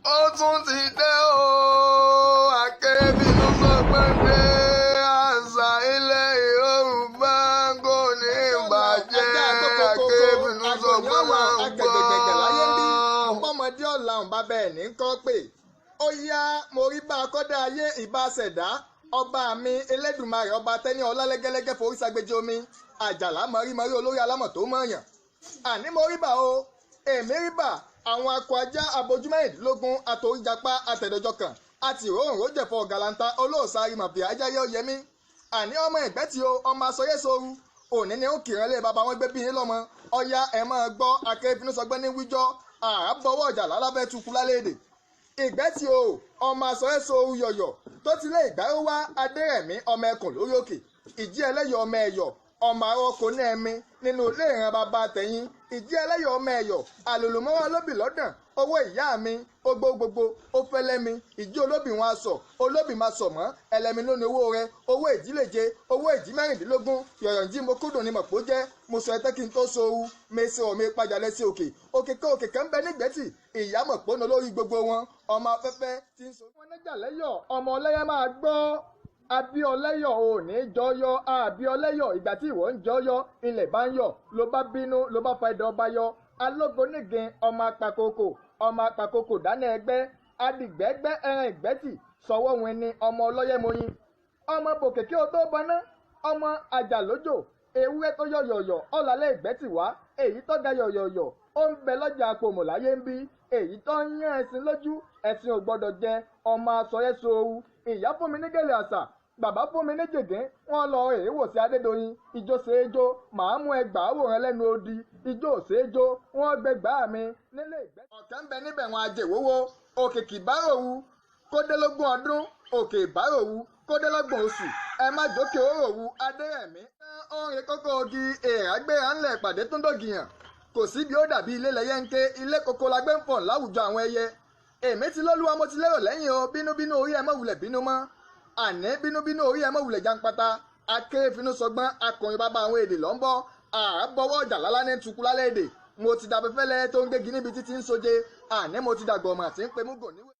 Ó tún ti dé o, Akérèfínú sọ pé dé àṣà ilẹ̀ Yorùbá kò ní bàjẹ́. Akérèfínú sọ pé máa ń gbọ́. Bọ́mọdé ọ̀la òun bá bẹ́ẹ̀ ní kọ́ pé ó yá, mo rí bá a kọ́dá ayé ìbá ṣẹ̀dá ọba mi Elédùmarè, ọba tẹ́ni ọlá lẹ́gẹ́lẹ́gẹ́ forí sagbèjì omi àjàlá mọ̀rímọ̀rí olórí alámọ̀ tó mọ̀yàn. Àní mo rí bà o, èmi rí bà àwọn akọ ajá abojú mẹ́rìndínlógún àtòríjàpá àtẹ̀dọ̀jọ kan àti ìròhùn jẹ̀fọ́ galanta olóòsà rimọ̀bì ajáyé ọ̀yẹ́mí. Àní ọmọ ẹ̀gbẹ́ tí o ọmọ asọyẹ́sọ̀rù òní ni ó kìrán lé bàbá wọn gbé bí yín lọ́mọ. Ọya ẹ̀ máa gbọ́ Akérèfínú sọgbẹ́ ní wíjọ́ àbọ̀wọ̀ ọjà lálábẹ́ tukú lálẹ́dẹ̀ ìgbẹ́ tí o ọmọ asọyẹ́sọ̀rù yọ̀yọ̀ tó ti lé ìgbárò wá Adérẹ̀mí ọmọ ẹkùn lórí òkè ìjí ẹlẹ́yọ̀ ọmọ ẹ̀yọ̀ ọmọ arọ́kọ ní ẹ̀mí nínú ilé ìran bàbá tẹ̀yìn ìjí ẹlẹ́yọ̀ ọmọ ẹ̀yọ̀ àlòlùmọ́wá olóbì lọ́dàn owó ìyá mi ogbó gbogbo ó fẹ́lẹ́ mi ìjí olóbì wọn aṣọ olóbì máa sọ̀ mọ́ ẹlẹ́mi lónìí owó rẹ owó ìjílẹ̀jẹ owó ìjí mẹ́rìndínlógún yọ̀yọ̀njí mo kúndùn ni mọ̀pó jẹ́ mo sọ ẹtẹ́ kí n tó sooru mèsì ọ̀mí padà lẹ́sẹ̀ òkè òkè kó òkè kan bẹ nígbẹ́tì ìyá mọ̀pó ní olórí gbogbo wọn ọmọ afẹ́fẹ́ tí ń so. Wọn níjà lẹ́yọ̀ ọmọ ọlẹ́yẹ máa gbọ́ Abíọ́lẹ́yọ̀ ò ní jọyọ̀ Abíọ́lẹ́yọ̀ ìgbà tí ìwọ ń jọyọ̀ ilẹ̀ bá ń yọ̀ ló bá bínú ló bá fa ẹ̀dọ̀ ọba yọ alógo nígin ọmọ apakoko ọmọ apakoko dáná ẹgbẹ́ adigbẹ́gbẹ́ ẹran ìgbẹ́tì sọwọ́ wọn ni ọmọ ọlọ́yẹ̀mọyìn ọmọ bòkè kí o tó bọná ọmọ àjàlójò ewúrẹ́ tó yọ̀yọ̀yọ̀ ọ̀làlẹ̀ ìgbẹ́tì wá èyí tó ga yọ̀yọ̀yọ̀ ó ń bẹ lọ́jà àpòmọ̀ láyé ń bí èyí tó ń yán ẹṣin lójú ẹṣin ò gbọ́dọ̀ jẹ ọmọ asọyẹ́sọ ooru ìyá fún mi ní gèlè àṣà bàbá fún mi ní jègé wọn lọ èèwò sí Adédoyin ìjó ṣeéjó màá mú ẹgbàá wòran lẹ́nu odi ìjó ṣeéjó wọn gbẹgbàá mi nílé ìgbẹ́. Ọ̀kẹ́ ń bẹ níbẹ̀ wọn ajẹ̀wówó òkè kì bá òwu kódélógún ọdún òkè ìbáròwu kódélọ́gbọ̀n oṣù ẹ má jókè òròwu Adérẹ̀mí. Orin kókó ogi èèrà gbéra ńlẹ̀ pàdé tó ń dògìyàn kò sí bí ó dàbí ilé lẹ́yẹ ń ké ilé koko la gbé ń fọ̀n láwùjọ àwọn ẹyẹ. Èmi ti lọ́lúwa mo ti lérò lẹ́yìn o bínúbínú orí ẹ má wulẹ̀ bínú mọ́ àní bínúbínú orí ẹ má wulẹ̀ jàǹpátá. Akérèfínú sọgbọ́n akọrin bàbá àwọn èdè lọ́ ń bọ́ àbọ̀wọ́ ọjà lálá ní tukú lálẹ́ èdè mo ti dàbẹ́fẹ́lẹ́ tó ń gbégi níbi títí ń soje àní mo ti dàgbọ̀mọ̀ àti ń pe múgò níwèé.